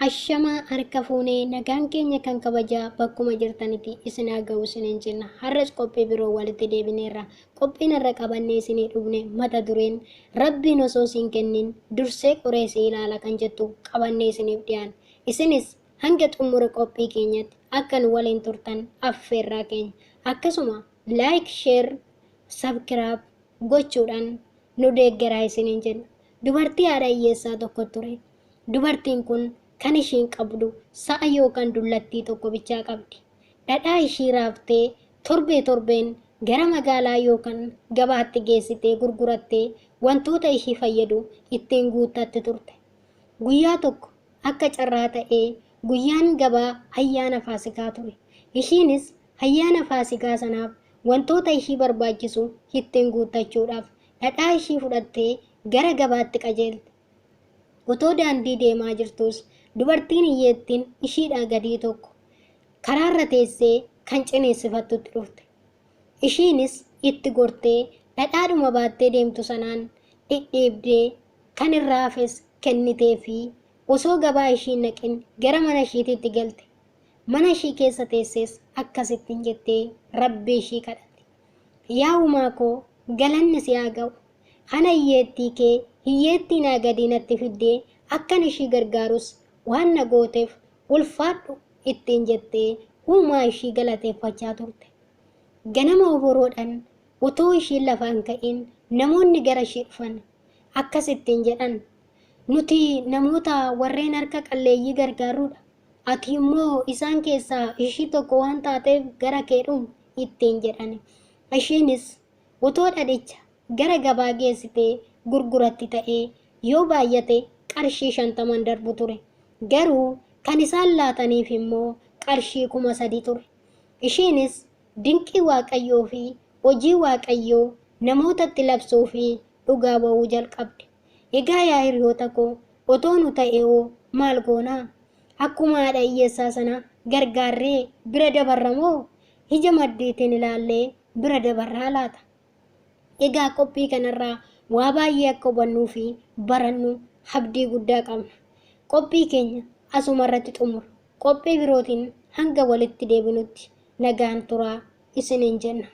Ashamaa harka fuunee nagaan keenya kan kabajaa bakkuma jirtanitti isin haa ga'u isiniin jenna. Har'as qophii biroo walitti deebineerra. Qophiin har'a qabannee isinii dhufne mata dureen Rabbiin osoo siin kennin dursee qoree si ilaala kan jettu qabannee isiniif dhiyaanne. Isinis hanga xumura qophii keenyatti akka nu waliin turtan affeerraa keenya. Akkasuma like, share, subscribe gochuudhaan nu deeggaraa isiniin jenna. Dubartii haadha hiyyeessaa tokko ture. Dubartiin kun kan ishiin qabdu sa'a yookaan dullattii tokko bichaa qabdi. Dhadhaa ishii raaftee torbee torbeen gara magaalaa yookaan gabaatti geessitee gurgurattee wantoota ishii fayyadu ittiin guuttatti turte. Guyyaa tokko akka carraa ta'ee guyyaan gabaa ayyaana Faasikaa ture. Ishiinis ayyaana Faasikaa sanaaf wantoota ishii barbaachisu ittiin guuttachuudhaaf dhadhaa ishii fudhattee gara gabaatti qajeelte. Otoo daandii deemaa jirtus dubartiin hiyyeettiin ishiidhaa gadii tokko karaarra teessee kan cineessifattutti dhufte. Ishiinis itti gortee dhadhaadhuma baattee deemtu sanaan dhidhiibdee kan irraa hafes kennitee fi osoo gabaa ishii hin naqin gara mana ishiititti galte. Mana ishii keessa teessees akkasittiin jettee Rabbii ishii kadhatte. Yaa uumaa koo, galanni si haa ga'u. Kana hiyyeettii kee hiyyeettii naa gadii natti fiddee akkan ishii gargaarus waan na gooteef ulfaadhu ittiin jettee uumaa ishii galateeffachaa turte. Ganama oboroodhaan otoo ishiin lafaa hin ka'in namoonni gara ishii dhufan. Akkas ittiin jedhan, Nuti namoota warreen harka qalleeyyii gargaarruudha. Ati immoo isaan keessaa ishii tokko waan taateef gara kee dhufne ittiin jedhani. Ishiinis otoo dhadhicha gara gabaa geessitee gurguratti ta'ee yoo baay'ate qarshii 50n darbu ture. Garuu kan isaan laataniif immoo qarshii 3000 ture. Ishiinis dinqii Waaqayyoo fi hojii Waaqayyoo namootatti labsuu fi dhugaa ba'uu jalqabde. Egaa yaa hiriyoota koo, otoo nu ta'eewoo maal goona? Akkuma haadha hiyyeessaa sana gargaarree bira dabarra moo ija maddiitiin ilaallee bira dabarraa laata? Egaa qophii kanarraa waa baay'ee akka hubannuu fi barannu abdii guddaa qabna. Qophii keenya asuma irratti xumura. Qophii birootiin hanga walitti deebinutti nagaan turaa isiniin jenna.